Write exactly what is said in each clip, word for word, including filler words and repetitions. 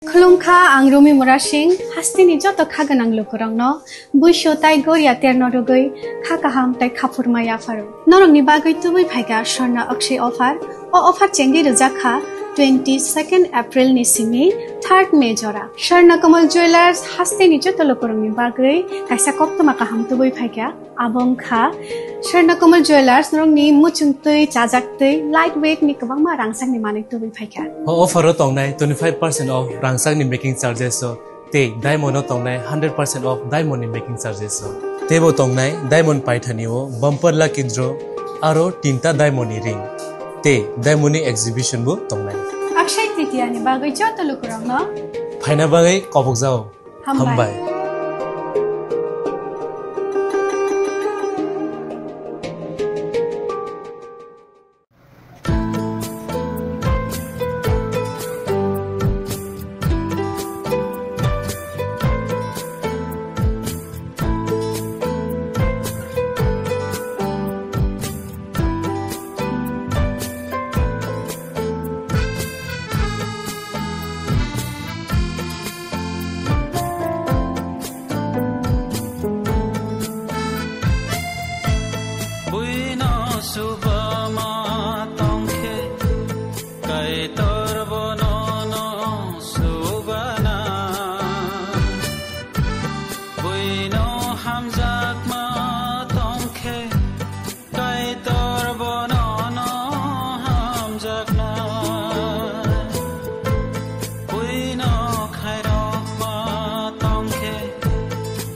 Khulumkha, ang Rumi Murasing, hasteni joto kha gwnang lukurokno buisu tai goria terno rwgwi kha kaham tai khaphurma yapharo. Norokni bagwi tubui phaikha Swarna Akshay offer. O offer chengwi rwjak kha twenty second April ni simi third May jora. Swarna Kamal Jewellers hasteni joto lukurokni bagwi kaisa koktwma kaham tubui phaikha. Abo wngkha Swarna Kamal Jewellers, norokni muchungtwi, chajaktwi, light weight ni kwbangma rangchakni manwi tubui phaikha. O offer o tongnai twenty five percent off rangchakni making charges o tei diamond o tongnai hundred percent off diamond ni making charges o. Teibo tongnai diamond paithani o bumper lucky draw aro tinta diamond ni ring tei diamond ni exhibition bo tongnai. Akshay Tritiya ni bagwi joto lukurokno phaina bagwi kobokjao. Hambai. Hambai. Buino subama tongkhe, Kaitor bono no subana. Buino hamjakma tongkhe, Kaitor bono no hamjakna. Buino khairokma tongkhe,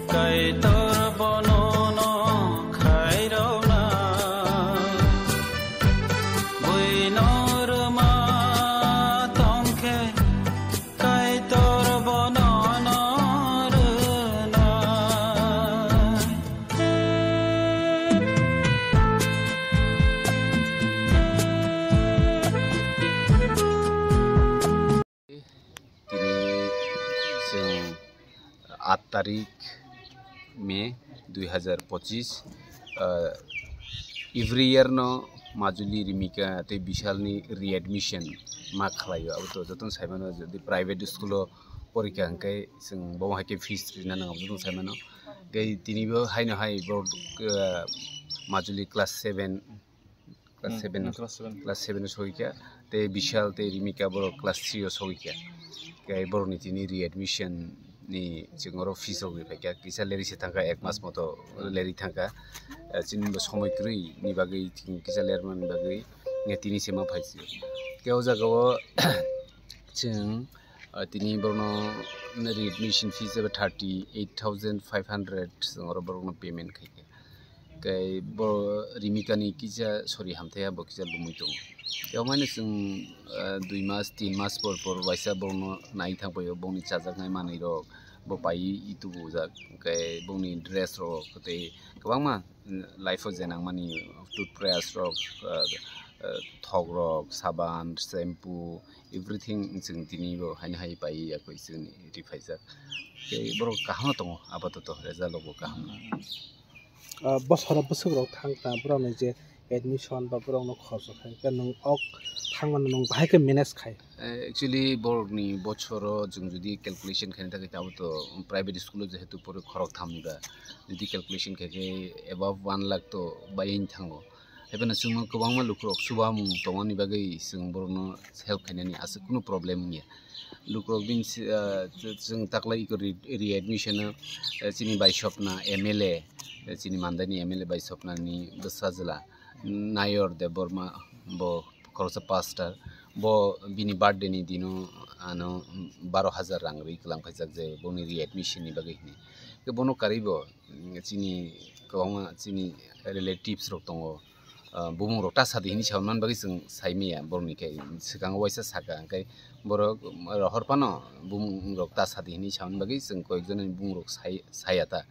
Kaitor bono no khairokna. Buino rwma tongkhe, Kaitor bono no rwnai. Tini chwng aat tarik May dui hazar pochis, ah, every year no Majuli Rimika tei Bishalni readmission ma khlaio. Abo to jotono saimano, jodi private school o porikha hwnkhe chwng bo hai khe fees rina nang, abo jotono saimano. Tei tinibo haino hai bo, ah, Majuli class seven, class Hmm, seven, hmm, class seven. Class seven o sogwi kha. Tei Bishal tei Rimika borok class three o sogwi kha. Tei borokni tini readmission ni chwng oro fees rok ri phaikha. Kisa leri se thangkha ek mas moto leri thangkha. Eh, chini bo somoi kwrwi ni bagwi chwng kisa lermani bagwi, eh, tini se ma phai se. Tei o jaga o chwng, eh, tini borokno readmission fees eba thirty eight thousand five hundred chwng oro borokno payment khaikha. Kei bo Rimikani kisa sori hamthaiya, bo kisa lumui tongo. Tei omo haino chwng, ah, dui mas, tin mas por por waisa bono nai thangpaio, bongni chajaknai manwirok bo paiwi tubu ujak. Kei bongni dress rok tei kwbangma, mm, life o je nangmani toothbrush rok, ah, ah, thok rok, saban, shampoo, everything chwng tini bo haino hai paiwi yakwi chwngni riphaijak. Tei borok kaham tongo, apatoto result rok bo kaham. Ah, bosoro bwswk rok thang ta, borok ni je admission ba borok no khoroksa khai khe nwng ok thang mano, nwng bahai khe manage khai. Eh, actually borok ni bochoro chwng jodi calculation khaina thangkhe abo to private school o jehetu pore khorok tham ni ba, jodi calculation khai khe above one lakh to baywi thango. Haibano chwngno kwbangma lukurok chubamung tongmani bagwi chwng borokno help khainani aswk kunu problem wngya. Lukurok bini si-, ah, chwng taklai iko re-, readmission o, eh, chini bai sopna M L A, eh, chini Mandaini M L A bai sopnani bwsajwla Nayor Debbarma, bo khoroksa pastor, bo bini birthday ni dino ano baro hajar rang rwi kwlam khaijak je boni readmission ni bagwi hwnwi. Khe bono karwi bo, mm, chini kwbangma chini relatives rok tongo. Ah, bumung rok ta sadi hinwi sa man bagwi chwng sai maya borok ni khe, swkang waisa saka hwnkhe borok rohor phano bumung rok ta sadi hinwi sa man bagwi chwng koyek jona ni bumung rok sai, saya ta.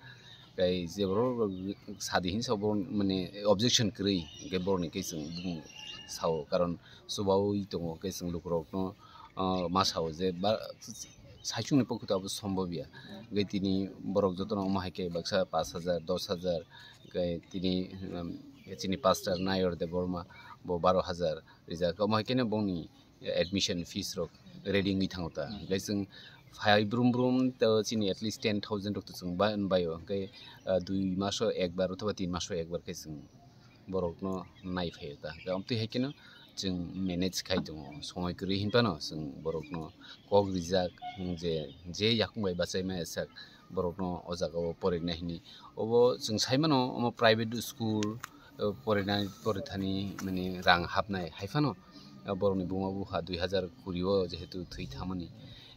Tei je borok sadi hinwi sa borok mane objection kwrwi hwnkhe borok ni khe chwng bumung sao, karon chubaui tongo hwnkhe chwng lukurok no, ah, ma sao je ba saichung ni pokito abo sombobya. Hwnkhe tini borok jotono omo hai khe baksa pash hajar, dos hajar, hwnkhe tini, um, chini pastor Nayor Debbarma bo baro hajar rijak. Omo hai kheno bongni admission fees rok ready wngwi thango ta. Hwnkhe chwng phai brum brum to chini at least ten thousand rok to chwng ba-, baio. Hwnkhe, ah, dui maso ekbar othoba tin maso ekbar khe chwng borokno nai phaio ta. Hwnkhe amtwi hai kheno chwng manage khai tongo. Somoi kwrwi hinphano chwng borokno kok rijak, je, je yakung bai bachai maya sak borokno o jagao porinai hwnwi. Obo chwng sai mano, omo private school, o porinai, porithani mani rang hapnai. Hai phano, o borokni buma bupha dui hazar kuri o jehetu thwi thamani.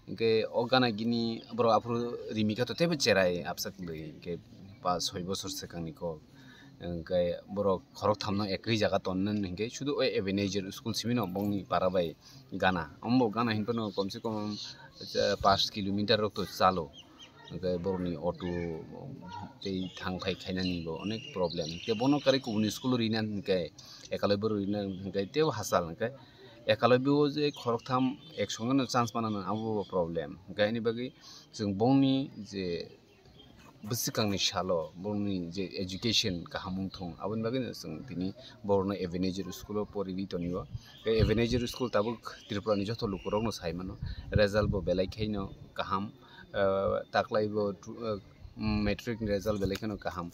Hwnkhe o gana gini borok aphuru rimikha to teibo cherai apsa kwlwi, hwnkhe pas soi bosor swkangni kok. Hwnkhe borok khorokthamno ekwi jaga tonnani hwnkhe sudu o Ebenezer school simino bongni para bai gana. Ombo gana hinphano komse kom, eh, pas kilometer rok to chalo. Hwnkhe borokni auto tei thang phai khainani bo onek problem. Hwnkhe bono kwrwi kubuni school rina hwnkhe ekaloi borok rina hwnkhe teibo hachal hwnkhe ekaloi bo je khoroktham ek songeno chance manana abo bo problem. Hwnkhe ani bagwi chwng bongni je bwswkangni salo bongni je education kaham wngthung, aboni bagwino chwng tini borokno Ebenezer school-o poriwi tonio. Tei Ebenezer school tabuk Tripurani joto lukurokno sai mano, result bo belai khaino kaham. Ah, taklai bo tu-, ah, matric ni result belai kheno kaham,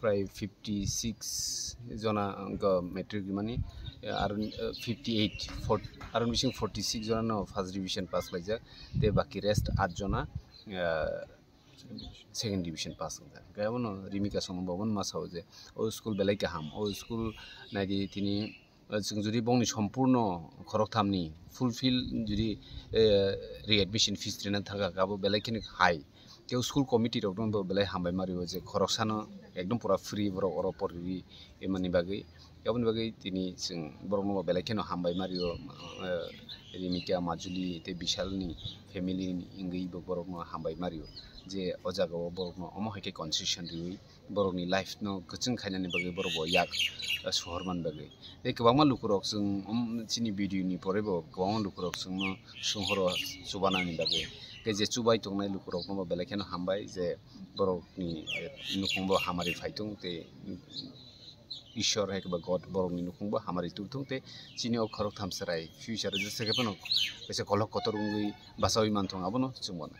prai fifty six jona wngkha matric rimani, ah, aro, ah, fifty eight, for-, aro bising forty six jona no first division pass khlaijak, tei baki rest at jona, ah, second division pass wngkha. Hwnkhe abono rimikha songno bo, obono ma sao je o school belai kaham, o school naidi tini, eh, chwng jodi bongni sompurno khorokthamni fulfill jodi, eh, readmission fees rina thangkha, abo belai kheno hai. Tei o school committee rokno bo belai hambai ma rio je khoroksano ekdom pura free borok oro poriwi emani bagwi. Aboni bagwi tini chwng borokno bo belai kheno hambai ma rio, eh, Rimika, Majuli tei Bishalni family ni wngwi bo borokno hambai ma rio je o jagao borokno omo hai khe concession riwi borokni life no kwchwng khainani bagwi borok bo yak, eh, sohor man bagwi. Tei kwbangma lukurok chwng, um, chini video ni pore bo kwbangma lukurok chwngno songhoro chubanani bagwi. Tei je chubai tongnai lukurokno bo belai kheno hambai je borokni, eh, nukhung bo hamari phaitung tei Ishwar hai khe ba God borokni nukhung bo hamari tubthung tei chini o khoroktham chwrai future o jesa khe phano kaisa kolok kotor wngwi bachaui manthung, abono chwng bono.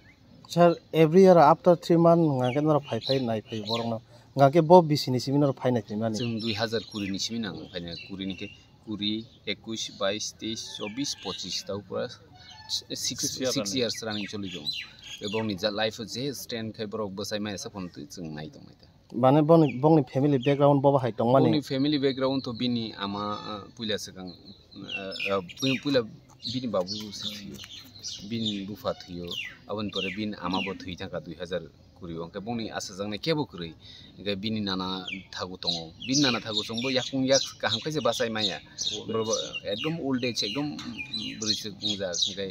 Sir, every year after three month hwnkha khe norok phai phai nai phai borokno. Hwnkha khe bo bisini simi norok phai nai phai mani. Chwng dui hazar kuri ni simi nang phaina, kuri ni khe kuri, ekush, bais, teis, chobis, pochis, tau pura six, six year six running. Years running choli tongo. Tei borokni ja life o je stand khai borok bwsai maya sa phano twi chwng nai tong nai ta. Mane boni, bongni family background bo bahai tongmani? Boni family background to bini ama, ah, puila swkang, ah, ah, pu-, puila bini babu se thwiyo, bini bupha thwiyo, aboni pore bini ama bo thwi thangkha dui hazar kuri o, hwnkhe bongni achajaknai kebo kwrwi, hwnkhe bini nana thagu tongo, bini nana thagu chwngbo yakung yak kaham khe se bachai maya, borok bo ekdom old age, ekdom bwrwi se wngjak, hwnkhe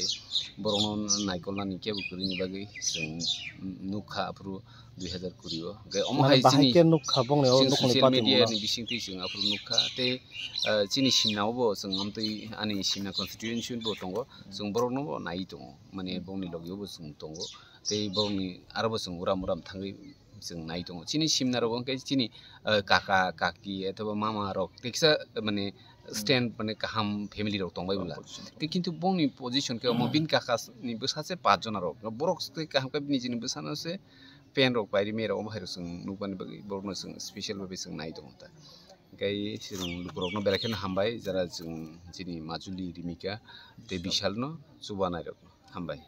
borokno naikolnani kebo kwrwini bagwi chwng nukha aphuru dui hazar kuri o. Hwnkhe omo Mane hai bahai chini khe nukha bongni o chwng nukhungni social party media mungno. Ni bisingtwi chwng aphuru nukha tei, ah, chini simna o bo chwng amtwi ani simna constituency bo tongo, chwng borokno bo nai tongo, mane bongni logi o bo chwng tongo tei borokni aro bo chwng uram uram thangwi chwng nai tongo. Chini simna rok hwnkhe chini, ah, kaka kaki ethoba mama rok teksa mane stand mane kaham family rok tongbai bwla. Tei kintu bongni position khe omo bini kaka ni bwsa se pach jona rok, borok se kaham khe nijini bwsano se pen rok pairi me rok omo hai rok chwng nukmani bagwi borokno chwng special bagwi chwng nai tongo ta. Hwnkhe chwng lukurokno belai kheno hambai jara chwng chini Majuli Rimika tei Bishalno chubanai rokno hambai.